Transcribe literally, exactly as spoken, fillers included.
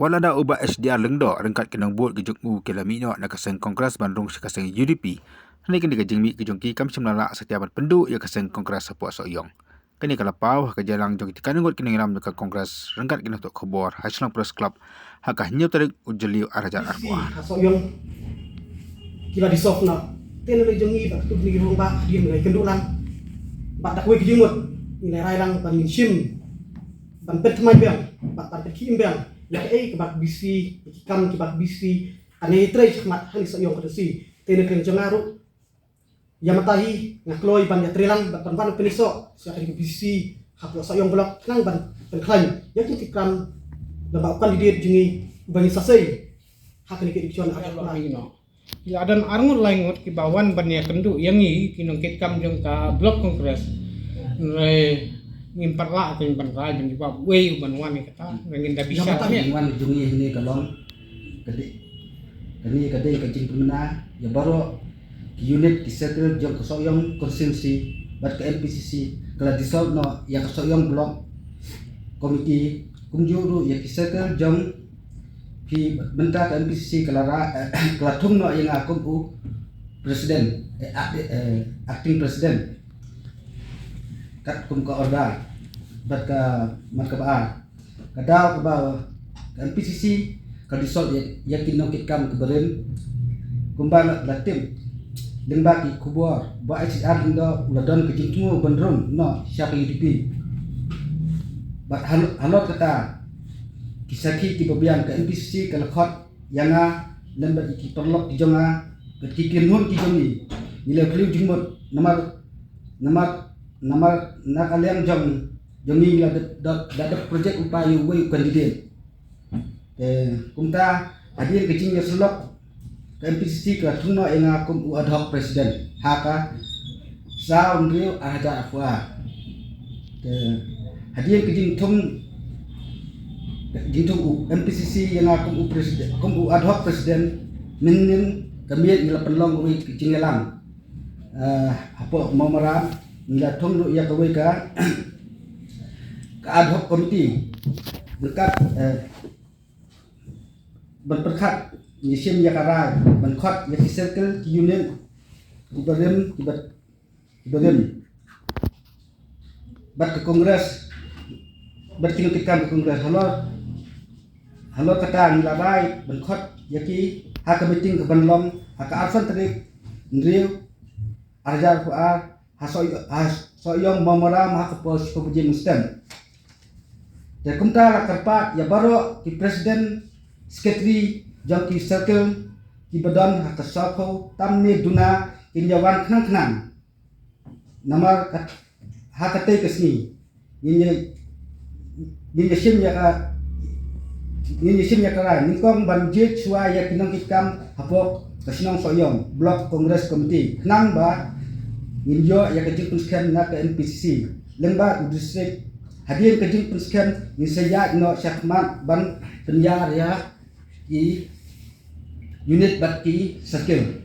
Wat la da u Bah H D R Lyngdoh ryngkat ki nongbud ki jong u ki la mih noh na ka seng Congress ban rung sha ka seng U D P, hangne kane ka jingmih ka jong ki kam shym la lah satia ban pynduh ïa ka seng Congress hapoh Sohiong. Kane ka la paw ha ka jingïalang jong ki trai ngut ki nongïalam jong ka Congress ryngkat ki nongthoh khubor ha Shillong Press Club ha ka hynñiew tarik u Jylliew ar hajar arphew ar. Ha Sohiong ki la dissolve noh. Te na la jong ngi bad kito kine ki rangbah hadien ba la ïakynduh lang bad da kawei ka jingmut ngi la rai lang ban ngin shim ban pynthymmai biang bad ban pynkhih im biang ïa kaei kaba ka B C C, ïa ki kam kiba ka B C C kan ïatrei shakhmat ha kane ka Sohiong constituency. Te na ka liang jong nga ruh ïa mynta hi nga kloi ban ïatrei lang bad ban wan pynïasoh sha kane ka B C C hapoh Sohiong Block khnang ban pynkhlaiñ ïa ka jingkitkhlieh lyngba u candidate jong ngi uba ngi sa sei ha kane ka election ar hajar arphew ar. Ki la don ar ngut lai ngut kiba wan ban ïakynduh ïa ngi ki nongkitkam jong ka Block Congress. Hynrei ngim pat lah ban rai ban jubab uei uban wan ïa kata, hynrei ngin da bishar. Ïa kata ngin wan jong ngi hangne ka long ka dei, kane ka dei ka jingpynmynna ïa baroh ki unit ki circle jong ka Sohiong constituency bad ka M P C C ka la dissolve noh ïa ka Sohiong Block Committee, kumjuh ruh ïa ki circle jong phi. Mynta ka M P C C ka la ra, ka la thung noh ïa nga kum u president, eh, act-, eh, acting president. Katkum ka order bad ka mat kaba ar. Ka daw kaba ka M P C C ka dissolve ïa, ïa ki nongkitkam kiba rim. Kumba la, la tip lyngba ki khubor, Bah H D R Lyngdoh u la don ka jingthmu ban rung noh sha ka U D P. Bad hal-, halor kata ki sakhi kiba biang, ka M P C C ka la khot ïa nga lem bad ki paralok ki jong nga bad ki kynhun ki jong ngi. Ngi la khlem jingmut namar, namar, namar na ka liang jong, jong ngi la dep, da, da dep project u pa ïa uwei u candidate. Te kumta hadien ka jingïasyllok ka M P C C ka la thung noh ïa nga kum u ad hoc president ha ka saw hynriew ar hajar arphew ar. Te hadien ka jingthung, jingthung u M P C C ïa nga kum u president, kum u ad hoc president, mynnin ka miet ngi la pynlong kawei ka jingïalang, eh, hapoh Mawmaram, ngi la thung ruh ïa kawei ka, ka ad hoc committee. Ryngkat, eh, ban pyrkhat, ngi shim ïa ka rai ban khot ïa ki circle, ki unit kiba rim, kiba, kiba rim bad ka Congress, bad ki nongkitkam ka Congress. Halor, halor kata ngi la rai ban khot ïa ki ha ka meeting kaban long ha ka arphew tarik hynriew ar hajar arphew ar ha Soh-, ha Sohiong Mawmaram ha ka por shiphew baje mynstep. Te kumta la kyrpad ïa baroh ki president, secretary jong ki circle kiba don ha ka sawphew tam ne duna kin ïa wan khnang khnang. Namar kat-, ha katei ka sngi ngin ïa, ngin ïa shim ïa ka, ngin ïa shim ïa ka rai nyngkong ban jied shuwa ïa ki nongkitkam hapoh ka shnong Sohiong Block Congress Committee khnang ba ngin ïoh ïa ka jingpynskhem na ka M P C C lyngba u district. Hadien ka jingpynskhem ngin sa ïaid noh shakhmat ban pynïar ïa ki unit bad ki circle.